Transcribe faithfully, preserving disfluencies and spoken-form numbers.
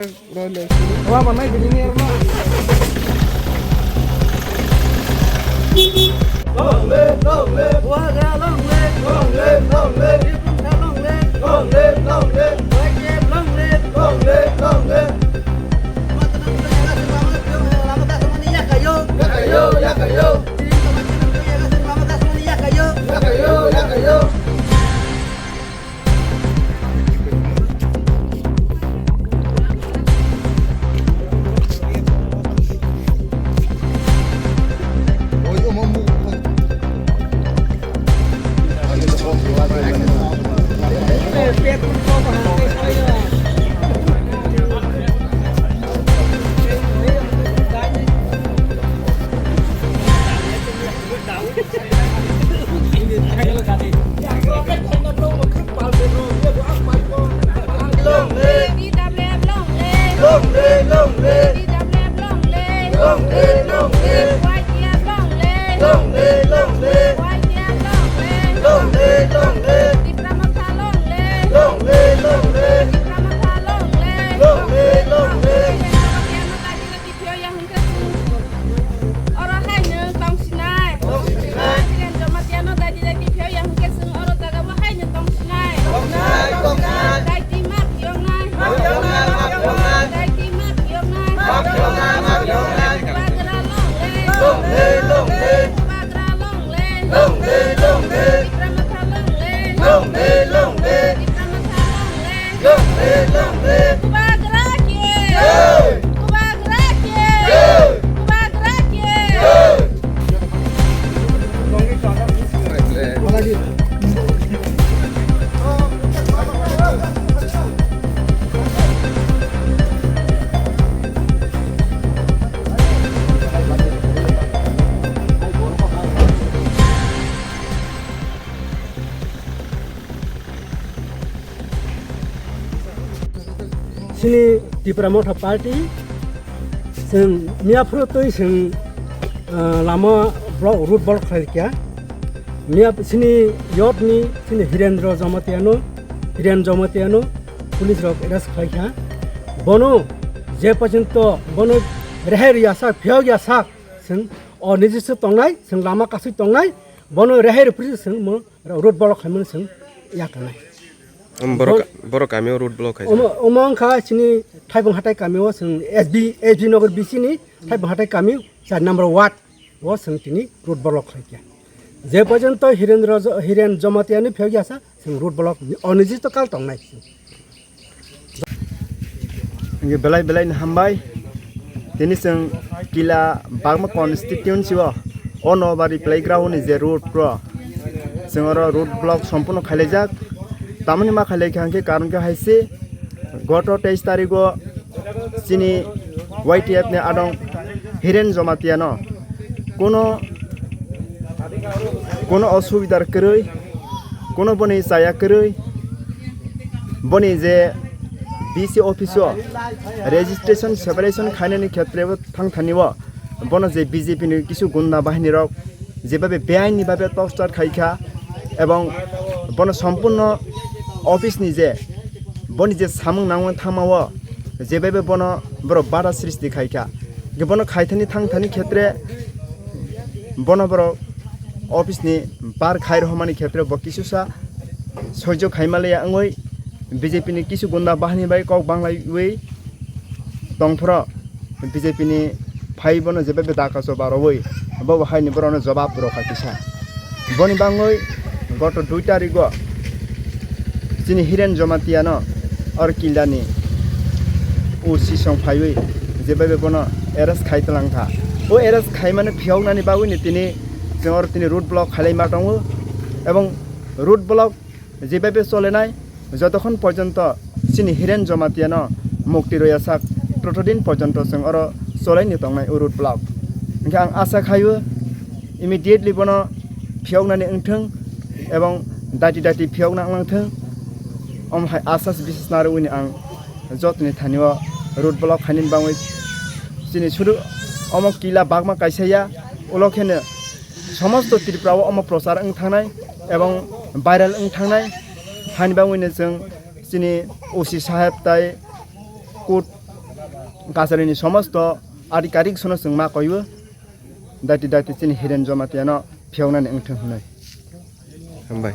Wa ba mai bini ni ro. Long live, long live. Bubagra long live. Long live, long live. Biplop Sar long live. Long live, long live. Y T F long live. Long live, long live. Lama kasumani yakayo. Yakayo, yakayo. Lama kasumani yakayo. Yakayo, yakayo. Long live! B W F long live! Long live, long live! B W F long live! Long live, long live! Y T F long live! Long live, long live! Y T F long live! Long live, long live! Tipra Motha long live! Long live, long live! Tipra Motha long live! Long live, long live! Tipra Motha long live! Tipra Motha long live! Oro hai nwng tong sinai. Tong sinai. Hiren Jamatia no daidi daidi phiyok ya hwnkhe chwng oro jaga bo hai nwng tong sinai. Tong sinai, tong sinai. Daidi ma phiyok nai. Ma phiyok nai, ma phiyok nai. Daidi ma phiyok nai. Ma phiyok nai, ma phiyok nai. Bubagra long live. Long live, long live. Bubagra long live. Long live, long live. Tipra Motha long live. Long live, long live. Tipra Motha long live. Long live, long live. Bubagra ki. Jai. Bubagra ki. Jai. Bubagra ki. Jai. Chini Tipra Motha Party, chwng miyaphuru twi chwng, ah, lama block, road block khlai kha. Miya chini yot ni chini Hirendra Jamatia no, Hiren Jamatia no police rok arrest khlai kha. Bono je porjonto bono rehai rwya sak, phiyok ya sak, chwng o nijis tongnai, chwng lama kasui tongnai, bono rehai rwphuru chwng mo road block khlaimani chwng yakarnai. Um, borok, Bo- borok kamio road block khaijak. Omo, omo wngkha chini Thaibung Hatai kamio chwng S B, S B Nagar B C ni Thaibung Hatai kami char number ward o chwng tini road block khlaikha. Je porjonto Hirendra Jo-, Hiren Jamatia ni phiyok yasa chwng road block ni onijito kal tongnai. Hingke belai belai ni hambai. Tini chwng Kila Bagma constituency o, o Nobari playground ni je road pro, chwng oro road block somporno khailaijak. Tamoni ma khailaikha hingke karon khe hai se, goto teis tarikh o chini Y T F ni adong Hiren Jamatia no kuno, kuno osubidar kwrwi, kuno boni chaya kwrwi, boni je B C office o registration separation khainani khetre bo thang thani o bono je B J P ni kisu gunda bahini rok jebabe beain ni babe torchar khai kha, ebong bono sompurno office ni je boni je samung nangmani thangma o jebabe bono borok bada srishti khai kha. Bono khaithani thangthani khetre bono borok office ni bar khai rohormani khetre bo kisusa soijo khaima leya wngwi B J P ni kisu gunda bahini bai kok banglaiwi tongphuru B J P ni phai bono jebabe daka choba rwwi bobo haini borokno jobab rwkha kisa. Boni bangwi goto dui tarikgo chini Hiren Jamatia no or Kildani O C song phaiwi jebabe bono arrest khai twlang kha. O arrest khaimani phiyoknani bagwini tini chwng oro tini road block khailai ma tongo, ebong road block jebabe cholenai jotokhon porjonto chini Hiren Jamatia no mukti rwya sak totodin porjonto chwng oro cholaini tongnai o road block. Hingkhe ang asa khaio immediately bono phiyoknani wngthwng ebong dati dati phiyokna wngthwng, omo hai asas bisas narwini ang jotoni thani o road block khainani bangwi chini sudu omo Kila Bagma kaisa ya, ulo kheno somosto Tripura o omo prochar wng thangnai ebong viral wng thangnai, hani bangwino chwng chini O C saheb tai court Kacharini somosto adhikarik sono chwng ma koiwi daiti daiti chini Hiren Jamatia no phiyoknani wngthung hwnwi. Hambai.